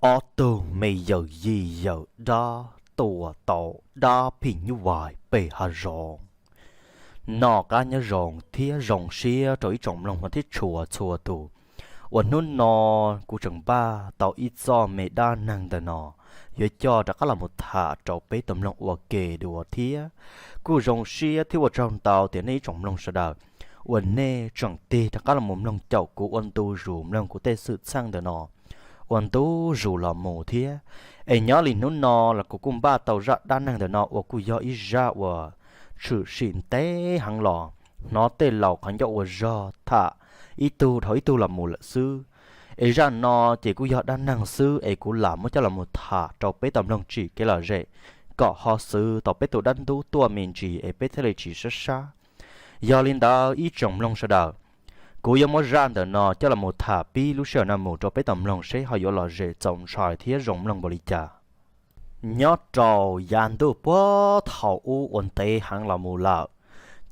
Ob tug me yawm yij yawm dab tua tau dab phim nyuj vais pem hav zoov. Noj qab nyob zoo thiab zoo siab rau ib tsoom mloog thiab tshua txhua tus uas hnub no kuv tseem npaj tau ib txoj me dab neeg ntawm no yuav coj rov qab los mus tham rau peb tau mloog ua ke dua thiab. Kuj zoo siab thiab ua tsaug ntau tias nej ib tsoom mloog sawv daws uas nej tseem tig rov qab los mus mloog caum kuv ua ntu zus mloog kuv tej xwm txheej ntawm no ua ntu zus los mus thiab. Es nyob li hnub no los kuv kuj npaj tau zaj dab neeg ntawm no uas kuj yog ib zaj uas tshwm sim ntev heev los hnov tej laus qhov ncauj ua zog tham ib tug dhau ib tug los mus lawm xwb. Es zaj no ces kuj yog dab neeg xwb es kuv lam muab coj los mus tham rau peb tau mloog tsim kev lom zem kom ho xwv tau peb tus dab ntub tuaj me ntsis es peb thiaj li tsis sab sab. Yog li ntawd ib tsoom mloog sawv daws, kuv yuav muab zaj ntawm no coj los mus tham pib lub sij hawm no mus rau peb tau mloog seb ho yuav lom zem txaus ntshai thiab zoo mloog npaum li cas. Nyob rau yav ntuj puag thaum ub uas ntev heev los mus lawm,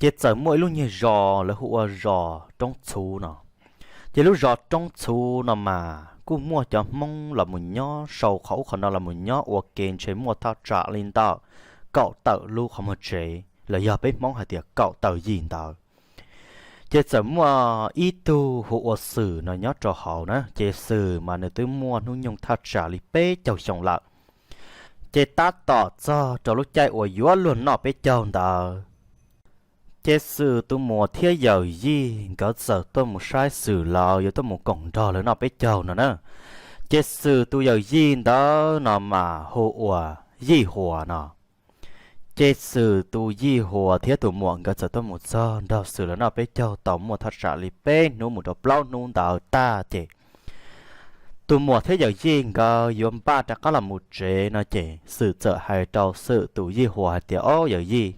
ces txawm muaj ib lub nyuag zos lawv hu ua zos Roob Txhuv no. Ces lub zos Roob Txhuv no mas kuj muaj cov Hmoob los mus nyob sau qhov ub qhov no los mus nyob ua ke ntshe muaj thaj tsam li ntawm kaum tawm lub qhov muag tsev los yog peb Hmoob hais tias kaum tawm yim ntawd. Ces txawm muaj ib tug hu ua Xwm no nyob rau hauv na, ces Xwm mas nws twb muaj hnub nyoog thaj tsam li peb caug xyoo lawm. Ces tab tom txog rau lub caij uas yuav luag noj peb caug ntawd, ces Xwm tus muam thiab yawm yij nkawd txawm tuaj mus saib Xwm lawv yuav tuaj mus koom nrog lawv noj peb caug no na. Ces Xwm tus yawm yij ntawd no mas hu ua Yij Huas no. Ces Xwm tus Yij Huas thiab tus muam nkawd txawm tuaj mus txog nrog Xwm lawv noj peb caug tau muaj thaj tsam li peb hnub mus rau plaub hnub ntawd tag ces tus muam thiab yawm yij nkawd yuav npaj rov qab los mus tsev no ces Xwm txawm hais rau Xwm tus Yij Huas hais tias, Ob yawm yij,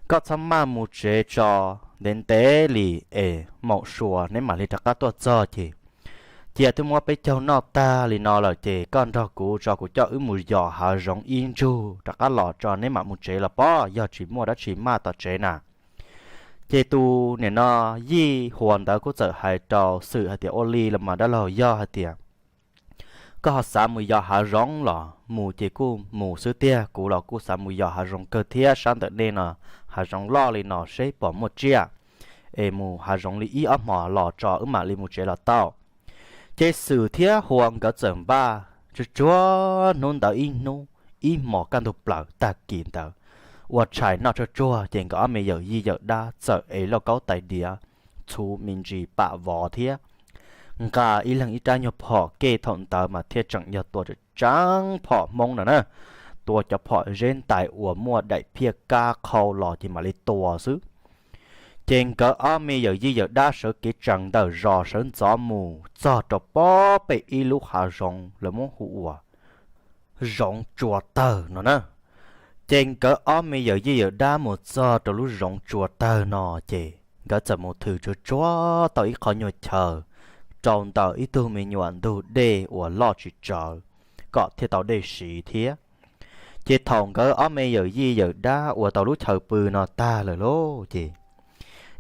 koj txhob maj mus tsev tso, ntev ntev li es maum suas neb mam li rov qab tuaj txog ces cia twb muab peb caug noj tag li no lawm ces koj nrog kuv tso, kuv coj wb mus yos hav zoov ib ntsug rov qab los tso neb mam mus tsev los pob, yog tsis muaj dab tsi maj tom tsev na. Ces tus niam no Yij Huas ntawd kuj txawm hais rau Xwm hais tias, Ua li los mas dab laug, yog hais tias koj ho xav mus yos hav zoov los mus ces kuj mus xwb tiag, kuv los kuj xav mus yos hav zoov kawg thiab, sab ntawm nej no hav zoov loj li no seb pom muaj tsiaj es mus hav zoov li ib ob hmos los tso wb mam li mus tsev los tau. Ces Xwm thiab Huas nkawd txawm npaj tsuag tsuag hnub ntawd ib hnub, ib hmos kaj ntug plaws tag kis ntawd ua tshais noj tsuag tsuag ces nkawd ob me yawm yij yawm dab txawm ev lauj kaub tais diav txhuv me ntsis pam vov thiab nqa ib leeg ib rab nyuag phom kej, thaum ntawd mas thiaj tseem yog tua tseeb phom Hmoob no na, tua cov phom zeb ntais uas muaj daim phiaj kab qhau los ces mam li tua xwb. Ces nkawd ob me yawm yij yawm dab sawv kev tsees ntawm zos sawv ntxov mus txog rau pob pem ib lub hav zoov lawv muab hu ua zoov Tsua Tawg no na. Ces nkawd ob me yawm yij yawm dab mus txog rau lub zoov Tsua Tawg no ces nkawd txawm mus thwm tsuag tsuag tau ib qho nyuag chaw rau ntawm ib tug me nyuam ntug dej uas loj tsis tsawg kom thiaj tau dej siv thiab. Ces thaum nkawd ob me yawm yij yawm dab ua tau lub chaw pw no tag lawm lauj ces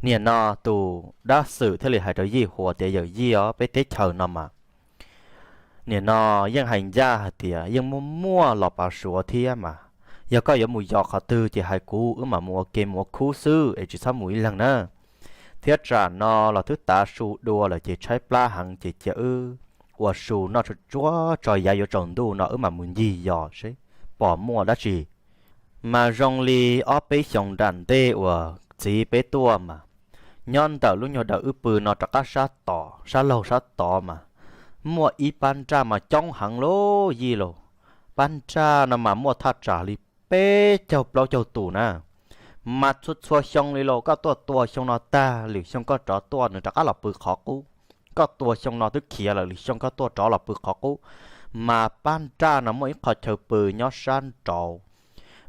niam no tus dab Xwm thiaj li hais rau Yij Huas tias, Yawm yij os, peb teb chaws no mas niam no yeej hais ncaj hais tias yeej muaj muaj los pav suav thiab mas, yog koj yuav mus yos qhov twg ces hais kuv, wb mam mus ua ke mus ua khub xwb es tsis txhob mus ib leeg na. Thiab tsam no los twb tav su dua lawm ces tshaib plab heev ces cia wb ua su noj tsuag tsuag tso, yav yuav tsaus ntuj no wb mam mus ncig yos seb pom muaj dab tsi. Mas zoo li ob peb xyoos nram ntej uas txiv peb tuaj mas, nyob ntawm lub nyuag dawm wb pw no rov qab sab tod, sab laug sab tod mas muaj ib pab nraj mas coob heev lauj yij lauj. Pab nraj no mas muaj thaj tsam li peb caug plaub caug tus na. Mas txhua txhua xyoo li los koj tuaj tua xyoo no tag, lwm xyoo koj rov tuaj nws rov qab los pw qhov qub. Koj tua xyoo no twb khiav lawm, lwm xyoo koj tuaj rov los pw qhov qub. Mas pab nraj no muaj ib qho chaw pw nyob sab nraud,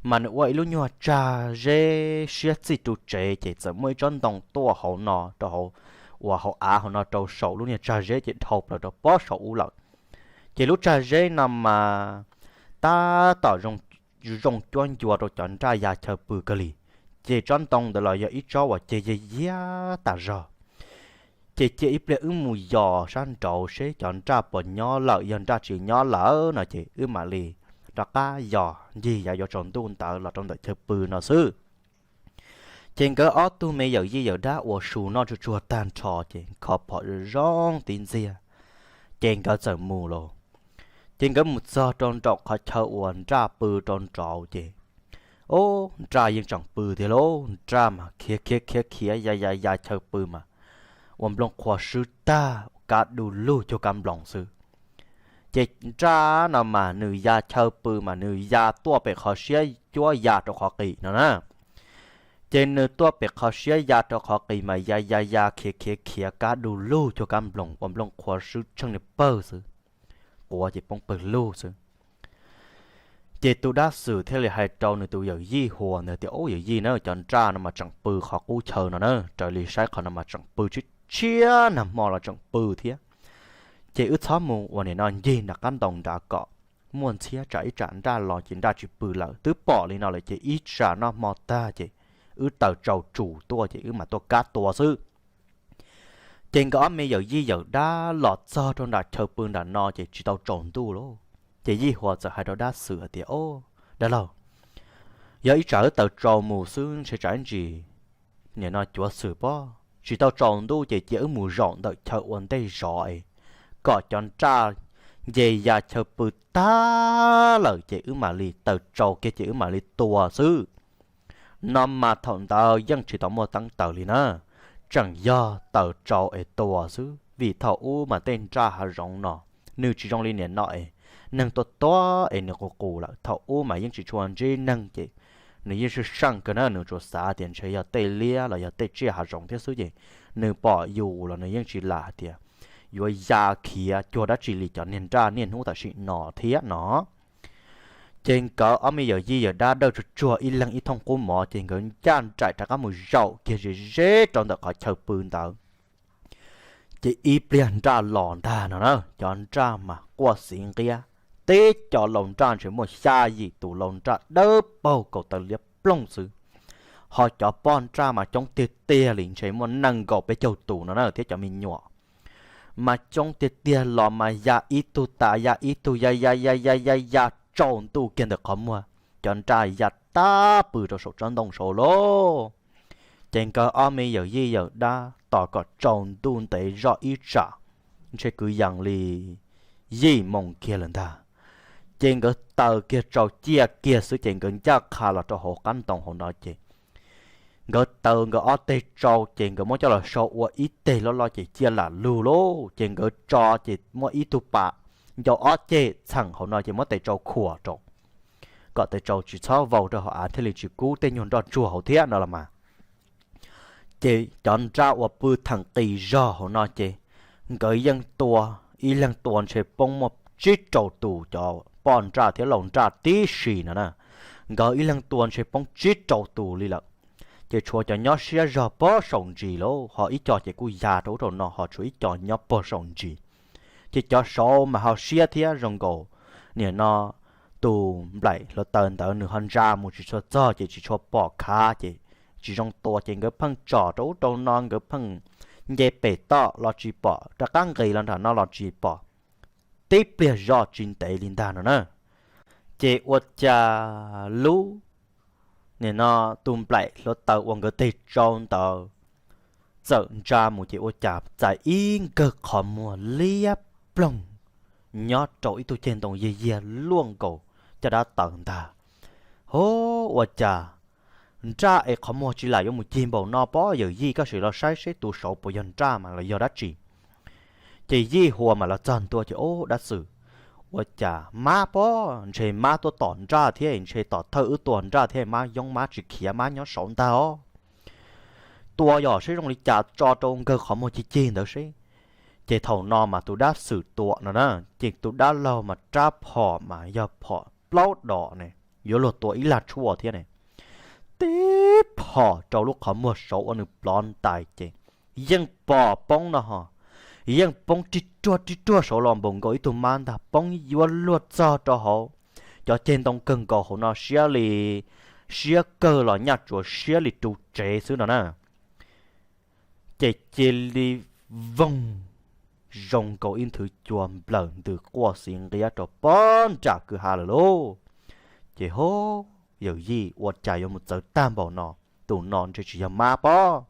mas nws ua ib lub nyuag tsag zeb siab txij ru tsev, ces txawm muaj ib tsob ntoo tuaj hauv no rau hauv, uas hauv av hauv no rau saum lub nyuag tsag zeb ces dhau plaws rau pob saum ub lawm. Ces lub tsag zeb no mas tab tom zoo cuab ncua rau cov nraj ya chaw pw kawg li. Ces tsob ntoo ntawd los yog ib tsob uas ceg yiag yiag tas zog. Ces cia ib pliag wb mus yos sab nraud seb cov nraj puas nyob lawm, yog nraj tsis nyob lawm no ces wb mam li rov qab yos ncig yav yuav tsaus ntuj ntawd los rau ntawm chaw pw no xwb. Ces nkawd ob tug me yawm yij yawm dab uas su noj tsuag tsuag tag nrho ces kho phom zoo tib ntxiag, ces nkawd txawm mus lauj. Ces nkawd mus txog rau nraum qhov chaw uas nraj pw rau nraud ces, o, nraj yeej tseem pw tiag lauj. Nraj mas khiav khiav khiav khiav ya ya ya chaw pw mas ua nplooj qhuav swb tag, kab du lug cuag kab nploos xwb. Ces nraj no mas nws ya chaw pw mas nws ya tuaj pem qhov siab cuab ya rau qhov qis no na. Ces nws tuaj pem qhov siab ya rau qhov qis mas ya ya ya khiav khiav khiav kab du lug cuag kab nploos, ua nplooj qhuav swb tsheej niag pawg xwb, quav ces poob pawg lug xwb. Ces tus dab xwm thiaj li hais rau nws tus yawm yij Huas ntawd tias, Ub, yawm yij na, cov nraj no mas tseem pw qhov qub chaw no na, raws li saib qhov no mas tseem pw tshiab tshiab, nag hmo los tseem pw thiab. Ces wb txhob mus ua nim no ncig nram qab ntoo nrad kom muaj ntxhiab tsam ib tsam nraj los ces nraj tsis pw lawm. Twb pom li no lawm ces ib tsam noj hmo tag ces wb taws tsau tsum tuaj ces wb mam tuaj kab tua xwb. Ces nkawd ob me yawm yij yawm dab los txog rau nram chaw pw nram no ces tsis tau tsaus ntuj lauj. Ces yij Huas txawm hais rau dab xwm hais tias, Dab laug, yog ib tsam wb taws tsau mus xwb ntshe tsam ib ntsis nim no cuav xwm pob, tsis tau tsaus ntuj ces cia wb mus zaum ntawm chaw ua ntej zov es kom cov nraj nce ya chaw pw tag lawm ces wb mam li taws tsau kiag ces wb mam li tua xwb. No mas thaum ntawd yeej tsis tau muaj teeb taws li na, tseem yog taws tsau es tua xwb, vim thaum ub mas tej nraj hav zoov no nws tsis zoo li nim no es neeg tuaj tuaj es nws qus qus lawm. Thaum ub mas yeej tsis tshua ntsib neeg ces nws yeej sij seej kawg na, nws tsuas xav tias ntshe yog tej liab los yog tej tsiaj hav zoov thiab xwb ces nws pom yus los nws yeej tsis lam hais tias yuav ya khiav cuag dab tsi li cov niag nraj niaj hnub tam sim no thiab no. Ces nkawd ob me yawm yij yawm dab dawj tsuag tsuag ib leeg ib thooj qub mov ces nkawd ncaj nraim rov qab mus zaum kiag ze ze rau ntawm qhov chaw pw ntawd. Ces ib pliag nraj los ntag no na, cov nraj mas quaj xiv nqiab, teb cov laus nraj ntshe muaj xya yim tus laus nraj dawb paug kaus taw liab ploog xwb, ho cov poj nraj mas coob tiag tiag li ntshe muaj nees nkaum peb caug tus no na thiab cov me nyuam mas coob tiag tiag los mas ya ib tug tas ya ib tug ya ya ya ya ya ya tsaus ntuj kiag ntawm qhov muag, cov nraj ya tab pw rau saum tsob ntoo saud lauj. Ces nkawd ob me yawm yij yawm dab tos kom tsaus ntuj ntev zoj ib tsam, ntshe kwv yees li yim moos kiag lawm ntag. Ces nkawd taws kiag tsau ciaj kiag xwb ces nkawd ncaj qha los rau hauv qab ntoo hauv no ces nkawd taws nkawd ob teg tsau ces nkawd muab coj los sau ua ib teg loj loj ces ciaj lam lug lauj. Ces nkawd tso ces muab ib tug pas ncau ob ceg txheem hauv no ces muab tes tsau khuam rau kom tes tsau tsis txhob vau rau hauv av thiaj li tsis kub tej nyuag nroj ntsuag hauv thiab no los mas. Ces cov nraj uas pw theem qis zog hauv no ces nkawd yeej tua, ib leeg tua ntshe poob muaj tsib rau tus cov poj nraj thiab laus nraj tib si no na. Nkawd ib leeg tua ntshe poob tsib rau tus li lawm. Ces tshuav cov nyob siab zog pob saum ntsis lauj, ho ib co ces kuj ya rau ub rau no, ho tshuav ib co nyob pog saum ntsis. Ces cov saud mas ho siab thiab zoo nkaus nim no tus nplaim hluav taws ntawd nws ho ntsa mus tsis tshua txog ces tsis tshua pom khav ces tsis zoo tua ces nkawd pheej tsom rau ub rau no, nkawd pheej nce pem toj los tsis pom, rov qab nqis los nram no los tsis pom. Tib pliag zoj tsis ntev li ntag no na, ces ua cas lub nim no tus nplaim hluav taws uas nkawd teg tsau ntawd txawm ntsa mus ces ua cas txais ib nkawg qhov muag liab ploog nyob rau ib tug ceg ntoo yiag yiag luaj nkaus caj dab taws ntag. Ho ua cas nraj es qhov muag tsis lam yuav mus cig npaum no pob, yawm yij koj sim los saib seb tus saud puas yog nraj mas los yog dab tsi. Ces yij huas mas los txog ntua ces, Ub, dab xwm, ua cas mab pob, ntshe mab tuaj tom nraj thiab, ntshe tom thawj wb tua nraj thiab mab yoob mab tsis khiav mab nyob saud ntag os. Tua yog seb zoo li cas tso rau nkawg qhov muag cig cig ntawd seb. Ces thaum no mas tus dab xwm tua no na, ces tus dab laug mas rab phom mas yog phom plaub dos ne, yuav luag tua ib lag tshuaj thiab ne, tib phom rau lub qhov muag saud ua nws plov ntais ces yeej pom poob no ho, yeej poob rib ruag rib ruag saud los npaum nkaus ib tug mab ntag, poob yuav luag txog rau hauv cov ceg ntoo kawg nkaus hauv no siab li, siab kawg los nyaj tsuas siab li ru tsev xwb no na. Ces cia li voog zoo nkaus ib nthwv cua nplawm ntws quaj xiv nqiab rau pog nram kwj ha lawm lauj. Ces ho, yawm yij, ua cas yuav mus txawv tag npaum no? Tus no ntshe tsis yog mab pob.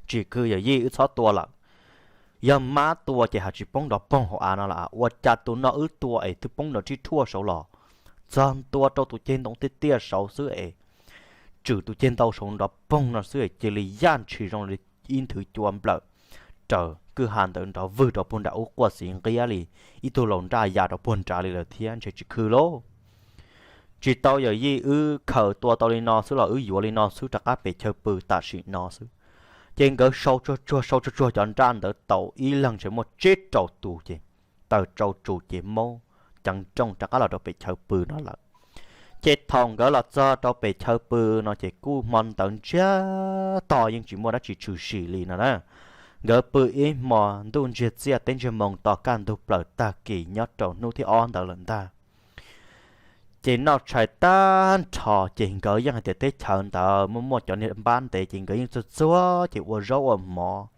Tsis kwv yawm yij, wb txhob tua lawm. Yog mab tua ces haj tsis poob nrov poog hauv av no lawm. Ua cas tus no wb tua es twb poob nrov rhib rhuaj saud los, txog ntua rau tus ceg ntoo tiaj tiaj saud xwb es, tswm tus ceg ntoo saud nrov poog no xwb es cia li yaj ntshis zoo li ib nthwv cua nplawm raws kwj ha ntawd nrov vwg rau puag nram ub quaj xiv nqiab li ib tug laus nraj ya rau puag nrad li lawm thiab ntshe tsis kwv lauj. Tsis tau yawm yij, wb khaws tua tau li no xwb los wb yuav li no xwb rov qab pem chaw pw tam sim no xwb. Ces nkawd sau tsuag tsuag sau tsuag tsuag cov nraj ntawd tau ib leeg ntshe muaj tsib rau tus ces taws tsau tsu ces maub ceev rooj rov qab los rau pem chaw pw no lawm. Ces thaum nkawd los txog rau pem chaw pw no ces kuj hmo ntawd ntsiag to yeej tsis muaj dab tsi tshwm sim li no na. Nkawd pw ib hmo ntuj ntsiag txiaj teb ntsiag moo to kaj ntug plaws tag kis nyob rau hnub thib ob ntawd lawm ntag. Ces noj tshais tag nrho ces nkawd yeej hais tias teb chaws ntawd muaj muaj cov niag npab ntev ces nkawd yeej txuag txuag ces ua zaub ua mov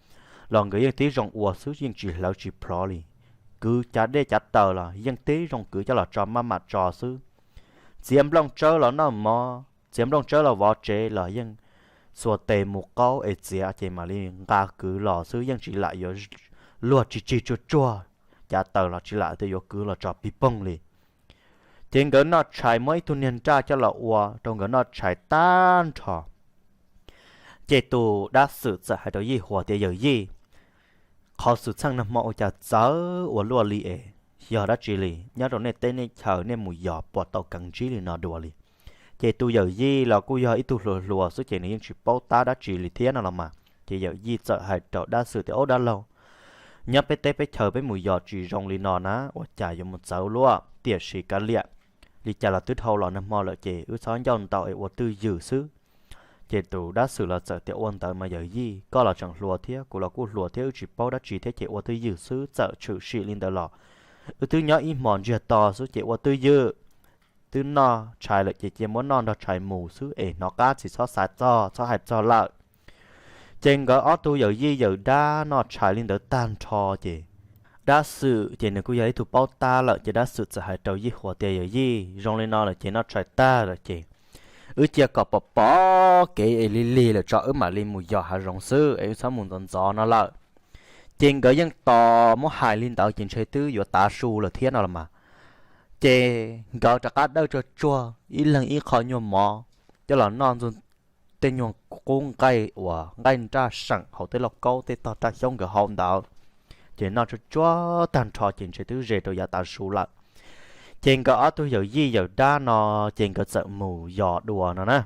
los nkawd yeej tib zoo ua xwb yeej tsis hlawv tsis plhov li. Kwv cav dej cav taws los yeej tib zoo kwv coj los tso maj mam tso xwb. Txiav nplooj tsawb los noj mov, txiav nplooj tsawb los vov tsev los yeej xuas tes mus qaub es txiav ces mam li nqa kwv los xwb yeej tsis lam yuav luag tsis tsig tsuag tsuag, cav taws los tsis lam tias yuav kwv los tso pig poog li. Ces nkawd noj tshais muab ib tug niag nraj coj los ua rau nkawd noj tshais tag nrho. Ces tus dab xwm txawm hais rau Yij Huas tias, Yawm Yij, qhov xwm txheej nag hmo ua cas txawv ua luaj li es yog dab tsi li? Nyob rau nej teb nej chaws nej mus yos puas tau keev ntsib li no dua li? Ces tus yawm yij los kuj yog ib tug hluas hluas xwb ces nws yeej tsis paub tab dab tsi li thiab no los mas. Ces yawm yij txawm hais rau dab xwm tias, Ob dab laug, nyob peb teb peb chaws peb mus yos tsis zoo li no na, ua cas yuav mus txawv luaj? Tiam sis kav liam, li cas los twb dhau los nag hmo lawm ces wb txhob ncauj ntau es ua twj ywm xwb. Ces tus dab xwm los txawm tias, Ua ntawd mas yawm yij, koj los tseem hluas thiab kuv los kuj hluas thiab wb tsis paub dab tsi thiab ces ua twj ywm xwb, txawm tshwm sim li ntawd los wb twb nyob ib hmos ntsiag to xwb ces ua twj ywm. Twb noj tshais lawm ces cia muab noj nrog tshais mus xwb es hnov qab tsis txhob xav txog txhob hais txog lawm. Ces nkawd ob tug yawm yij yawm dab noj tshais li ntawd tag nrho ces dab xwm ces nws kuj yog ib tug paub tab lawm ces dab xwm txawm hais rau Yij Huas tias, Yawm yij, zoo li no lawm ces noj tshais tag lawm ces wb cia kom pom pom kev es lig lig lawm tso wb mam li mus yos hav zoov xwb es wb txhob mus ntxov ntxov no lawm. Ces nkawd yeej tos muab hais li ntawd ces ntshe twb yuav tav su lawm thiab no los mas. Ces nkawd rov qab dawj tsuag tsuag ib leeg ib qho nyuag mov coj los noj ntxuag tej nyuag qub nqaij uas nqaij nraj seem hauv tej lauj kaub tej tog raj xyoob nkawd haus ntawd. Ces noj tsuag tsuag tag nrho ces ntshe twb ze rau yav tav su lawm. Ces nkawd ob tug yawm yij yawm dab no ces nkawd txawm mus yos dua no na.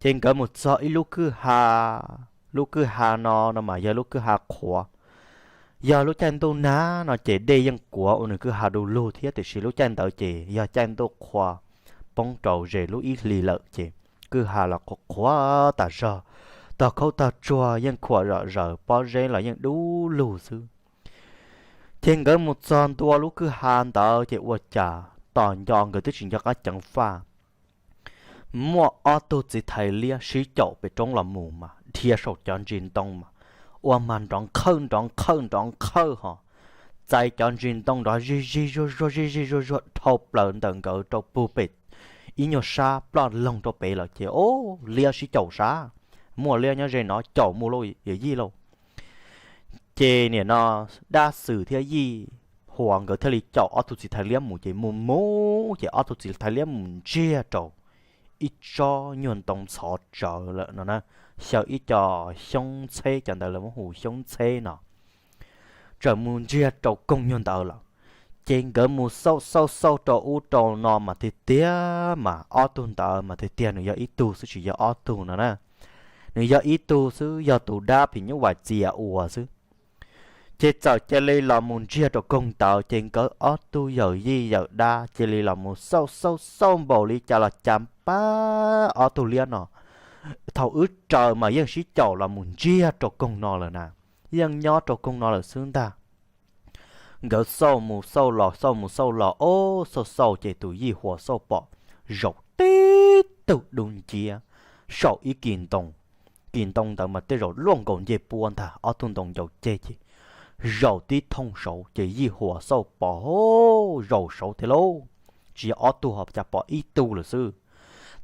Ces nkawd mus txog ib lub kwj ha, lub kwj ha no no mas yog lub kwj ha qhuav. Yog lub caij ntuj nag no ces dej yeej kuav ua nws kwj ha du lug thiab tiam sis lub caij ntawd ces yog caij ntuj qhua poob rau ze lub ib hlis lawm ces kwj ha los qhuav qhuav tas zog, tog khaub tog tsuag yeej khuam zom zaws, pob zeb los yeej dub lug xwb. Ces nkawd mus txog ntua lub kwj ha ntawd ces ua cas tos nco nkawd twb tsis nco qab ceev faj, muaj ob tug txiv thais liab sib caum pem roob los mus mas dhia saum cov ntsis ntoo mas ua mas nrov nqhawj nrov nqhawj nrov nqhawj ho txais cov ntsis ntoo nrov zig zig zuag zuag zig zig zuag zuag dhau plaws ntawm nkawd rau puag pem ib nyuag sab ploj loog rau pem lawm ces, Ob, liab sib caum sab, muaj liab nyob ze no caum mus lauj yawm yij lauj. Ces nim no dab xwm thiab Yij Huas nkawd thiaj li caum ob tug txiv thais liab mus ces mus mus ces ob tug txiv thais liab mus ntsiag rau ib tsob nyuag ntoo ntxhov tsawv lawm no na, xyaw ib co xyoob ntxheb, cov ntawd lawv muab hu xyoob ntxheb no, txawm mus ntsiag rau koog nyuag ntawd lawm. Ces nkawd mus xauj xauj xauj rau ub rau no mas tiag tiag mas ob tug ntawd mas tiag tiag nws yog ib tug xwb tsis yog ob tug no na. Nws yog ib tug xwb, yog tus dab phim nyuj vais txias ua xwb. Ces txawm cia li los mus ntsiag rau koog ntawd ces nkawd ob tug yawm yij yawm dab cia li los mus xauj xauj xauj npaum li cas los cas pab ob tug liab no. Thaum wb raws mas yeej sib caum los mus ntsiag rau koog no lawm na, yeej nyob rau koog no lawm xwb ntag. Nkawd xauj mus xauj los xauj mus xauj los ob xauj xauj ces tus Yij Huas xauj pom zaum tib tug dub nciab saum ib kis ntoo, kis ntoo ntawd mas tej zaum luaj nkaus ncej puab ntag, ob tug ntoo ncau ceg ces zaum tib thooj saud ces Yij Huas xauj pom zaum saud thiab lauj. Tsis yog ob tug ho cas pom ib tug lawm xwb.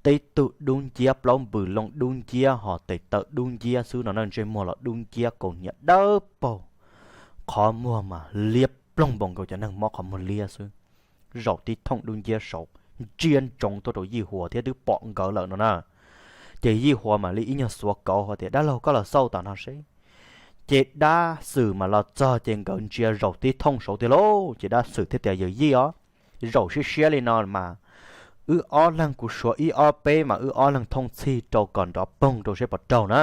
Tib tug dub nciab, plaub npws loo dub nciab ho tes taw dub nciab xwb no na, ntsej muag los dub nciab kaus hniav dawb paug, qhov muag mas liab ploog npaum nkaus cov neeg mob qhov muag liab xwb. Zaum tib thooj dub nciab saud ntsia ntsoov tuaj rau Yij Huas thiab twb pom nkawd lawm no na. Ces Yij Huas mam li ib nyuag xuav kauv hais tias, Dab laug, koj los xauj tom no seb. Ces Dab Xwm mas los txog ces nkawd ntsia zaum tib thooj saud tiag lauj. Ces Dab Xwm thiaj tias, Yawm yij os, zaum siab siab li no mas wb ob leeg, kuv suav ib ob peb mas wb ob leeg thooj txhij rau kom nrov poog rau seb puas raug na.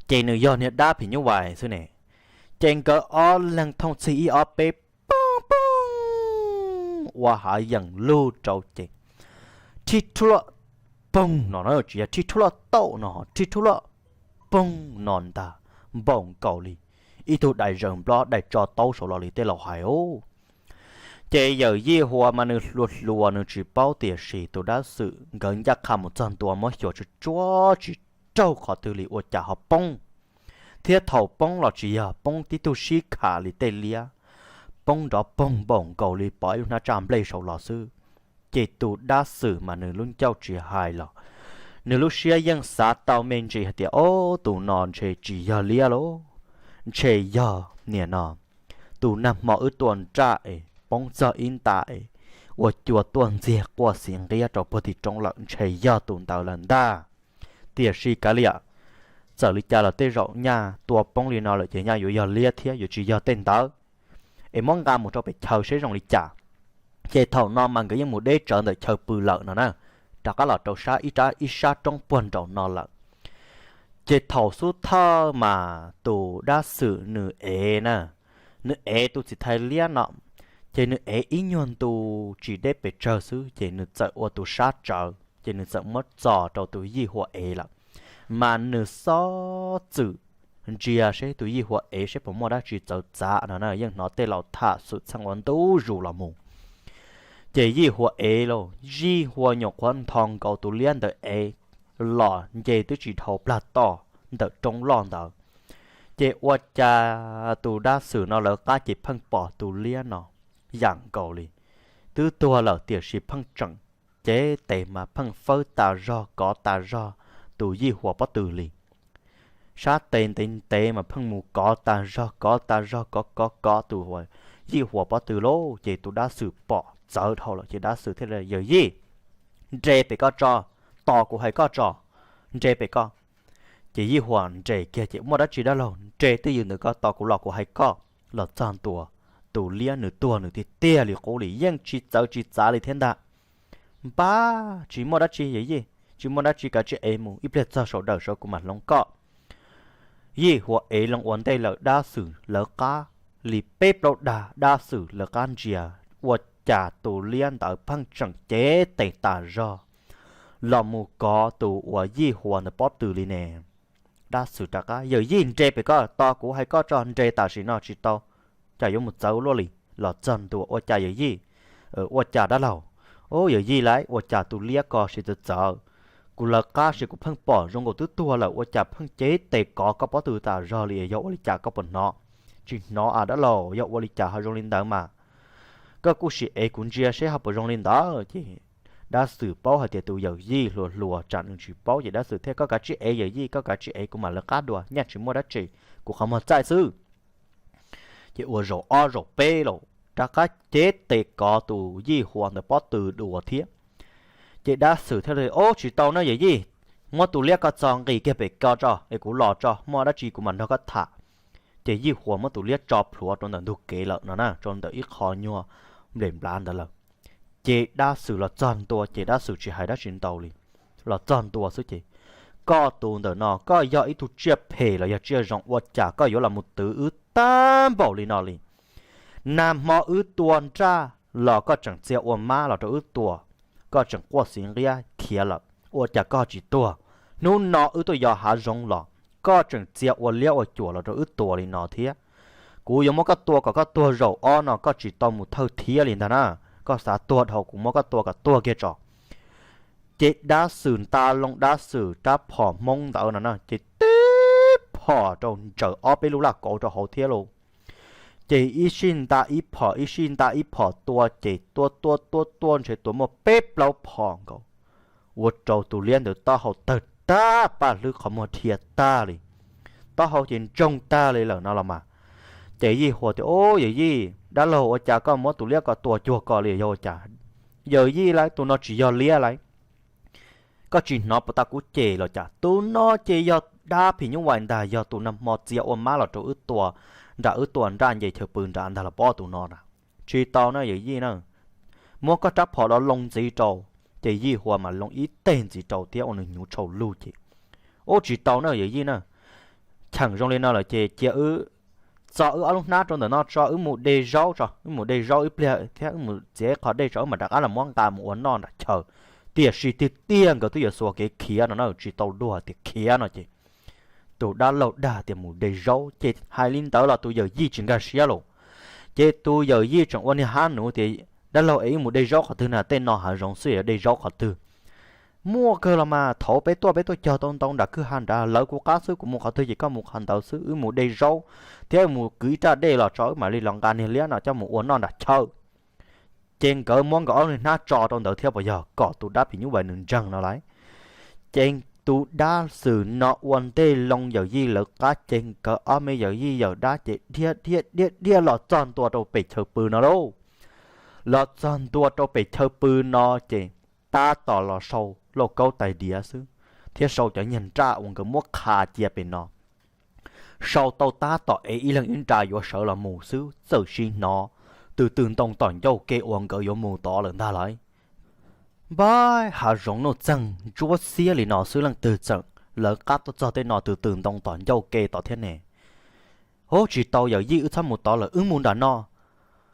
Ces nws yog niag dab phim nyuj vais xwb ne. Ces nkawd ob leeg thooj txhij ib ob peb, poog poog, ua hav yeem lug rau ces rhib rhuaj luaj poog no na, tsis yog rhib rhuaj luaj tauj no, rhib rhuaj luaj poog no ntag, npaum nkaus li ib tug dais zaws nplob dais tso taub saud los li tej laus hais os. Ces yawm Yij Huas mas nws hluas hluas nws tsis paub, tiam sis tus Dab Xwm nkawd ncaj qha mus txog ntua muab xyuas tsuj tsuav tsis raug qhov twg li, ua cas ho poob. Thiab thaum poob los tsis yog poob tib tug sib kham li tej liab, poob nrov poog npaum nkaus li pom ib lub hnab tsaj nplej saud los xwb. Ces tus Dab Xwm mas nws lub ncauj tsis hais los nws lub siab yeej xav tau me ntsis hais tias, Ob, tus no ntshe tsis yog liab lauj, ntshe yog niam no tus nag hmo wb tua nraj es poob txog ib nta es ua cua tuaj ntxiag quaj xiv nqiab rau puag tim roob lawm, ntshe yog tus ntawd lawm ntag. Tiam sis kav liam, txawm li cas los tej zaum nyaj tua poob li no lawm ces nyaj yuav yog liab thiab, yuav tsis yog tej ntawd. Es muab nqa mus rau pem chaw seb zoo li cas. Ces thaum no mas nkawd yeej mus deb tsawv ntawm chaw pw lawm no na, rov qab los rau sab ib sab roob puag nraum no lawm. Ces thaum xub thawj mas tus Dab Xwm nws ev na, nws ev tus txiv thais liab no, ces nws ev ib nyuag ntu tsis deb pes tsawg xwb ces nws txawm ua tus sab tsawv ces nws txawm muab txo rau tus Yij Huas ev lawm. Mas nws xob txwm ntsia seb tus Yij Huas ev seb puas muaj dab tsi txawv txav no na, yeej hnov tej laus tham xwm txheej ua ntu zus los mus. Ces Yij Huas ev lauj, Yij Huas nyuam qhuav ntho nkaus tus liab ntawd ev los nce twb tsis dhau plag toj ntawm roob loj ntawd. Ces ua cas tus Dab Xwm no lawv qab ces pheej pom tus liab no yam nkaus li twb tuag lawm tiam sis pheej tseem cev tes mas pheej fawb tas zog kov tas zog tus Yij Huas pob tw li. Sab tes ntev ntev mas pheej mus kov tas zog kov tas zog kov kov kov tus Yij Huas pob tw lauj. Ces tus Dab Xwm pom txawv dhau lawm ces Dab Xwm thiaj li, Yawm yij, nres pem ko tso, tos kuv hais koj tso, nres pem ko. Ces Yij Huas nres kiag ces, Muaj dab tsi dab laug? Nres twj ywm ntawm ko tos kuv los kuv hais koj. Los txog ntua, tus liab nws tuag nws tiag tiag li qub li, yeej tsis txawv tsis txav li thiab ntag. Npab, tsis muaj dab tsi yawm yij, tsis muaj dab tsi, kav tsij ev mus, ib pliag txog saum dawm saud kuv mam hloov koj. Yij Huas ev loo ua ntej lawm, Dab Xwm lawv qab li peb plaub dag, Dab Xwm lawv qab ntsia, ua cas tus liab ntawd pheej tseem cev tes tas zog los mus kov tus uas Yij Huas ntawd pob tw li ne. Dab Xwm rov qab, Yawm yij, nres pem ko tos kuv hais koj tso, nres tam sim no tsis tau, cas yuav mus txawv luaj li. Los txog ntua, Ua cas yawm yij? Ua cas dab laug? Ub, yawm yij lauj, ua cas tus liab ko siv txawv txawv? Kuv lawv qab sis kuv pheej pom zoo nkaus twb tuag lawm, ua cas pheej cev tes kov koj pob tw tas zog li, yog ua li cas koj puas hnov? Tsis hnov a dab laug, yog ua li cas ho zoo li ntawd mas? Koj kuj sim ev kuv ntsia seb ho puas zoo li ntawd. Ces Dab Xwm paub hais tias tus yawm yij hluas hluas tsam nws tsis paub ces Dab Xwm thiaj, Koj kav tsij ev yawm yij, koj kav tsij ev, kuv mam lawv qab dua, nyaj tsis muaj dab tsi, kuv qhov muag txaij xwb. Ces ua zaum ob zaum peb los rov qab cev tes kov tus Yij Huas ntawd pob tw dua thiab. Ces Dab Xwm thiaj li, Ub, tsis tau na yawm yij, muab tus liab ko txo nqis kiag pem ko tso es kuv los tso, muaj dab tsi kuv mam nrog koj tham. Ces Yij Huas muab tus liab tso plhuav rau ntawm ntug kev lawm no na, rau ntawm ib qho nyuag nplej nplav ntawd lawm. Ces Dab Xwm los txog ntua ces Dab Xwm tsis hais dab tsi ntau li, los txog ntua xwb ces, Koj tus ntawm no koj yog ib tug tsiaj phem los yog tsiaj zoo, ua cas koj yuav los mus twv wb tag npaum li no li? Nag hmo wb tua nraj los koj tseem txia ua mab los rau wb tua, koj tseem quaj xiv nqiab khiav lawm, ua cas koj tsis tuag? Hnub no wb tuaj yos hav zoov los koj tseem txia ua liab ua cuam los rau wb tua li no thiab. Kuv yuav muab koj tua kom koj tuag zaum ob no koj tsis tau mus thawj thiab li ntag na. Koj xav tuag dhau kuv muab koj tua kom tuag kiag tso. Ces dab xwm nta loo dab xwm rab phom Hmoob ntawd no na ces tib phom rau ntsaws ob peb lub laj kauv rau hauv thiab lauj. Ces ib sij nta ib phom ib sij nta ib phom tua ces tua tua tua tua ntshe tua muaj peb plaub phom nkaus, ua rau tus liab ntawd taub hau tawg tag paj hlwb qhov muag dhia tag li, taub hau ces ntsoog tag li lawm no los mas. Ces Yij Huas tias, Ub, yawm yij, dab laug ua cas koj muab tus liab ko tua cuag ko li yog ua cas? Yawm yij lauj, tus no tsis yog liab lauj. Koj tsis hnov puas tas kuv cem los cas? Tus no ces yog dab phim nyuj vais ntag, yog tus nag hmo txia ua mab los rau wb tua nram wb tua nraj nce chaw pw nrad ntag los pob tus no na. Tsis tau na yawm yij na, muab koj rab phom los loo ntxiv rau. Ces Yij Huas mas loo ib teg ntxiv rau thiab ua nws hnyuv tshau lug ces, Ub, tsis tau na yawm yij na, cheem zoo li no lawm ces cia wb txo wb ob lub hnab rau ntawm no tso, wb mus de zaub tso, wb mus de zaub ib pliag thiab wb mus txiav ib qho dej tso wb mam rov qab los muab nqa mus ua noj nram chaw. Tiam sis tiag tiag nkawd twb yuav xuas kev khiav no na, tsis tau dua tias khiav no ces tus dab laug dag tias mus de zaub ces hais li ntawd los tus yawm yij tsis nkag siab lauj. Ces tus yawm yij tseem ua niag hab nuv tias, Dab laug es wb mus de zaub qhov twg na? Tej no hav zoov xwb yuav de zaub qhov twg? Muaj kawg los mas, thaum peb tuaj peb tuaj cog tau ntau nram kwj ha nrad, lawv kuv qab xwb, kuv mus qhov twg ces koj mus qhov ntawd xwb. Wb mus de zaub thiab mus kwv ib raj dej los tso wb mam li los nqa niag liab no coj mus ua noj nram chaw. Ces nkawd muab nkawd ob niag hnab tso rau ntawd thiab puas yog kom tus dab phim nyuj vais nws ntseeg no lauj. Ces tus dab xwm no ua ntej loo yawm yij lawv qab ces nkawd ob me yawm yij yawm dab ces dhia dhia dhia dhia los txog ntua rau pem chaw pw no lauj. Los txog ntua rau pem chaw pw no ces tab tom los sau lauj kaub tais diav xwb thiab sau cov niag nraj uas nkawd muab qha cia pem no. Sau tau tab tom ev ib leeg ib nra yuav sawv los mus xwb txawm sim hnov tws tws ntoo tom ncauj ke uas nkawd yuav mus tod lawm ntag lauj. Npab hav zoov nuj txeeg ntsuab xiab li no xwb leej twg txawm lawv qab tuaj txog tej no tws tws ntoo tom ncauj ke tod thiab ne. Hub, tsis tau yawm yij, wb txhob mus tod lawm, wb mus nram no.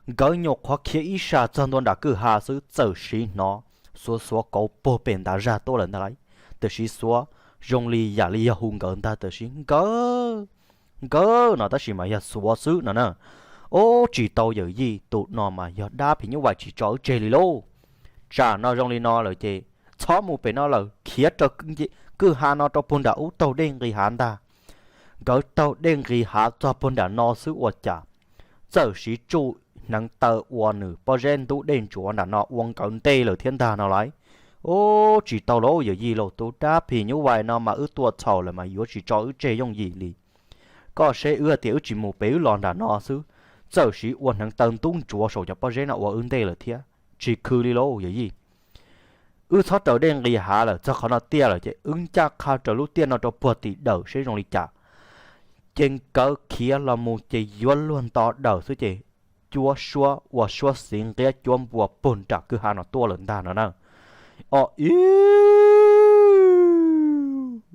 Nkawd nyuam qhuav khiav ib sab txog ntua nram kwj ha xwb txawm sim hnov xuav xuav kauv puag pem ntav zaj tuaj lawm ntag lauj. Tiam sis xuav zoo li yam li yog hu nkawd ntag tiam sis nkawd, nkawd no tab sis mas yog xuav xwb no na. Ub, tsis tau yawm yij, tus no mas yog dab phim nyuj vais tsis tso wb tseg li lauj. Tsam no zoo li no lawm ces txhob mus pem no lawm, khiav raws kwj ha no rau puag nram ub taug dej nqis hav ntag. Nkawd taug dej nqis hav txog puag nram no xwb ua cas txawm sim tsuj hneev taw ua nws pob zeb ntub dej ntsuav nram no ua nkawd ntej lawm thiab ntag no lauj. Ub, tsis tau lauj yawm yij lauj, tus dab phim nyuj vais no mas wb tua txhaum lawm mas yuav tsis tso wb tseg yooj yim li. Koj saib wb tias wb tsis mus pem wb los nram no xwb, txawm sim ua hneev taw ntub ntsuav saum cov pob zeb no ua wb ntej lawm thiab. Tsis khw li lauj yawm yij. Wb txhob raws dej nqis hav lawm, txog qhov no tiaj lawm ces wb ncaj qha raws lub tiaj no rau puag tim dawm seb zoo li cas. Ces nkawd khiav los mus ces yuav luag nto dawm xwb ces cuab suab ua suab xiv nqiab cuab npua puag nram kwj ha no tuaj lawm ntag no na. O, iv,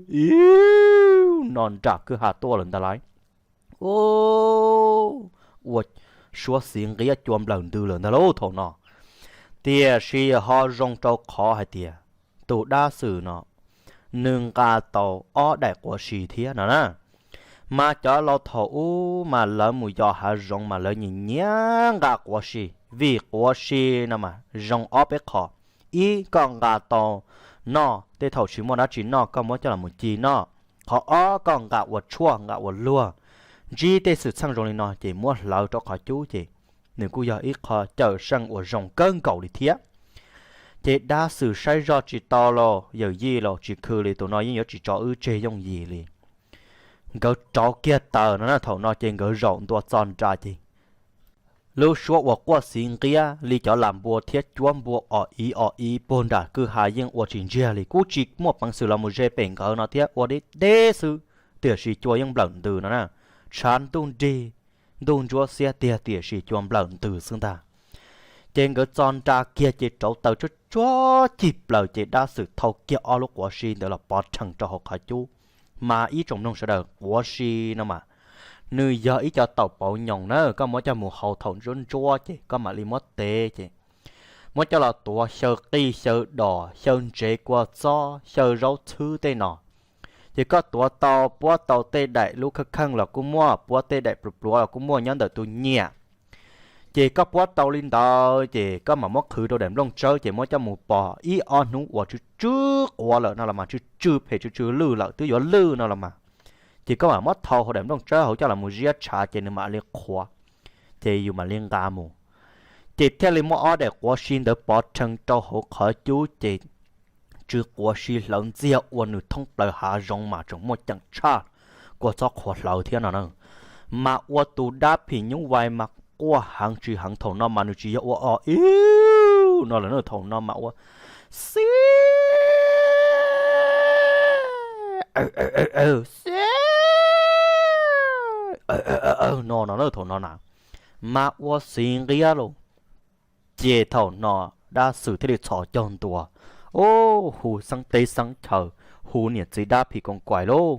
iv, no nram kwj ha tuaj lawm ntag lauj. Ua suab xiv nqiab cua nplawm ntws lawm ntag lauj thaum no. Tiam sis ho zoo rau qhov hais tias tus dab xwm no nws nqa tau ob daim quav si thiab no na. Mas cov laus thaum ub mas lawv mus yos hav zoov mas lawv nyiam nyiam nqa quav si, vim quav si no mas zoo ob peb qho. Ib, koj nqa tau noj, tej thaum tsis muaj dab tsi noj koj muab coj los mus ci noj. Qhov ob, koj nqa ua tshuaj nqa ua luag. Ntsib tej xwm txheej zoo li no ces muab hlawv rau qhov cub ces nws kuj yog ib qho cawm seej uas zoo kawg nkaus li thiab. Ces dab xwm saib zoj tsis tau los yawm yij los tsis khw li, tus no yeej yuav tsis tso wb tseg yooj yim li. Nkawd rauv kiag taws no na, thaum no ces nkawd zaum ntua txo nra ces lub suab uas quaj xiv nqiab li cov lam npua thiab cuab npua o iv o iv puag nram kwj ha yeej ua tsis ntsiag li, kuj tsis muaj peev xwm los mus ze pem nkawd no thiab, ua deb deb xwb, tiam sis cua yeej nplawm ntws no na. Tshav ntuj nrig, ntuj ntsuab xiab tiag tiam sis cua nplawm ntws xwb ntag. Ces nkawd txo nra kiag ces rauv taws tsuag tsuag cig plaws ces dab xwm thau kiag ob lub quav si ntawd los pov rhees rau hauv qhov cub. Mas ib tsoom mloog sawv daws, quav si no mas nws yog ib co taum pauv nyoos na, koj muab coj mus hau thaum ntsuab ntsuab ces koj mam li muab tev ces muab coj los tuav xyaw qij xyaw dos xyaw ntsev kua txob xyaw zaub txhwb tej no. Ces koj tuav tau puab tau tej daim lub khawj kheej los kuj muaj, puab tej daim pluav pluav los kuj muaj nyob ntawm tus nyiam. Ces koj puab tau li ntawd ces koj mam muab qhwv rau daim nplooj tsawb ces muab coj mus pov ib ob hnub uas tsw tsw quav lawm no los mas, tsw tsw phem tsw tsw lwj lawm twb yuav lwj no los mas, ces koj mam muab thau hauv daim nplooj tsawb hauv coj los mus ziab tshav ces nws mam li qhuav, ces yus mam li nqa mus. Ces thiaj li muab ob daim quav si ntawd pov rhees rau hauv qhov cub ces tsw quav si hlawv ntxiag ua nws thoob plaws hav zoov mas tseem muaj ceem tshaj, kua txob qhuav hlawv thiab no na. Mas ua tus dab phim nyuj vais mas quaj heev tsis heev, thaum no mas nws tsis yog ua o iu no lawm, thaum no mas ua xi no no na, thaum no na mas ua xiv nqiab lauj. Ces thaum no dab xwm thiaj li txhos caug ntua, ub, hu xeeb teb xeeb chaw, hu niam txiv dab phim koos kaim lauj.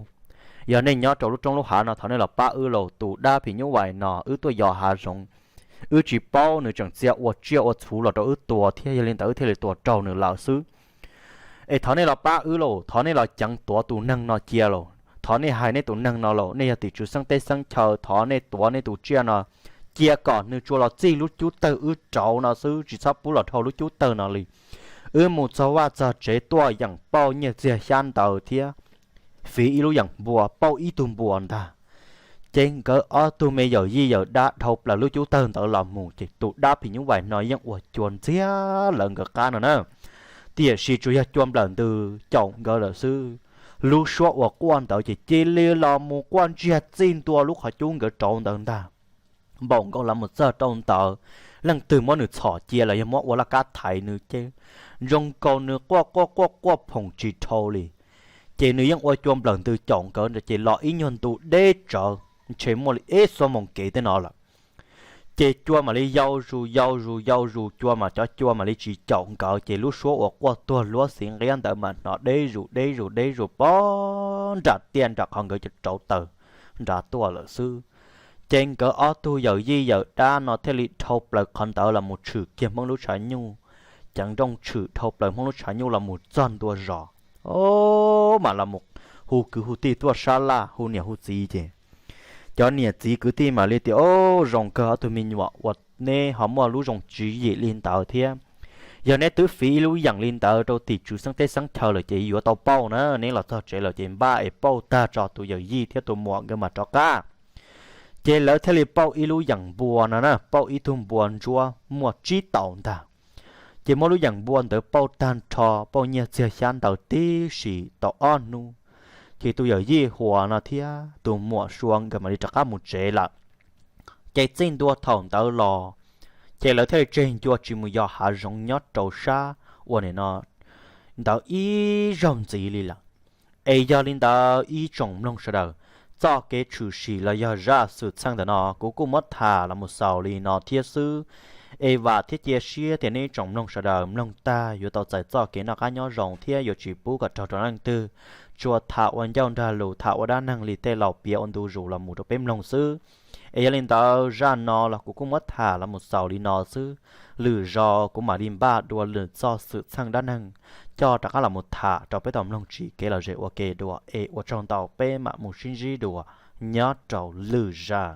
Yog nej nyob rau lub roob lub hav no thov nej los pab wb lauj, tus dab phim nyuj vais no wb tuaj yos hav zoov, wb tsis paub nws tseem txia ua tsiaj ua txhuv los rau wb tua thiab, yog li ntawd wb thiaj li tua raug nws lawm xwb. Es thov nej los pab wb lauj, thov nej los ceev tuav tus neeg no cia lauj, thov nej hais nej tus neeg no lauj, nej yog tim tswv xeeb teb xeeb chaw, thov nej tuav nej tus tsiaj no cia kom nws tsuas los txij lub cub tawg wb rauv no xwb, tsis txhob pub los dhau lub cub tawg no li. Wb mus txog vaj txog tsev tuaj yeem pauj nyiaj txiag xyab ntawv thiab fiv ib lub yeem npua, pauj ib tug npua ntag. Ces nkawd ob tug me yawm yij yawm dab dhau plaws lub cub tawg ntawd los mus ces tus dab phim nyuj vais no yeej ua cua ntxiag lawv nkawd qab no na. Tiam sis tsuas yog cua nplawm ntws caum nkawd lawm xwb. Lub suab uas quaj ntawd ces cia li los mus quaj ntsiag txij ntua lub qhov cub nkawd rauv ntawd ntag. Npaum nkaus los mus txog rau ntawd, leej twg muab nws txhom cia los yog muab ua laj kab thaiv nws ces zoo nkaus nws quaj quaj quaj quaj phoom tsis dhau li. Ces nws yeej ua cua nplawm ntws caum nkawd ces los ib nyuag ntu deb tsawv, ntshe muaj li ib xuab moos kev tej no lawm. Ces cua mam li yau zus yau zus yau zus, cua mas cov cua mam li tsis caum nkawd ces lub suab uas quaj tuag luab xiv nqiab ntawd mas hnov deb zus deb zus deb zus pog nram tiaj nram qhov nkawd cov rauv taws nrad tuaj lawm xwb. Ces nkawd ob tug yawm yij yawm dab no thiaj li dhau plaws qhov ntawd los mus tshwm kiag Hmoob lub tshav nyuj, ceev nrooj tshwm dhau plaws Hmoob lub tshav nyuj los mus txog ntua zos, o, mam los mus hu kwv hu tij tuaj sab laj, hu niam hu txiv ces cov niam txiv kwv tij mam li tias, o, zoo kawg ob tug me nyuam uas neb ho muaj lub zoo tswv yim li ntawd thiab. Yog neb twb fiv ib lub yeem li ntawd rau tim tswv xeeb teb xeeb chaw lawm ces yuav tau pauj na, neb los txog tsev lawm ces npaj es pauj tag tso tus yawm yij thiab tus muam nkawd mam rov qab. Ces lawv thiaj li pauj ib lub yeem npua no na, pauj ib tug npua ntsuab muaj tsib taus ntag. Ces muab lub yeem npua ntawd pauj tag nrho, pauj nyiaj txiag xyab ntawv tib si tau ob hnub, ces tus yawm yij Huas no thiab tus muam Sua nkawd mam li rov qab mus tsev lawm. Ces txij ntua thaum ntawd los, ces lawv thiaj li tseg ncua tsis mus yos hav zoov nyob rau sab uas nim no ntawd ib zaug ntxiv li lawm. Es yog li ntawd ib tsoom mloog sawv daws, txoj kev tshwm sim los yog zaj xwm txheej ntawm no kuv kuj muab tham los mus xaus li no thiab xwb. Es vam thiab cia siab tias nej ib tsoom mloog sawv daws mloog tag yuav tau txais txoj kev noj qab nyob zoo thiab yuav tsis pub kom raug rau leej twg. Tsuas tham ua ncauj nrag lus, tham ua dab neeg li tej laus piav ua ntu zus los mus rau peb mloog xwb. Es yog li ntawd zaj no los kuv kuj muab tham los mus xaus li no xwb. Lwm zaus kuv mam li npaj dua lwm txoj xwm txheej dab neeg coj rov qab los mus tham rau peb tau mloog tsis kev lom zem ua ke dua. Es ua tsaug ntau, peb mam mus sib ntsib dua nyob rau lwm zaj.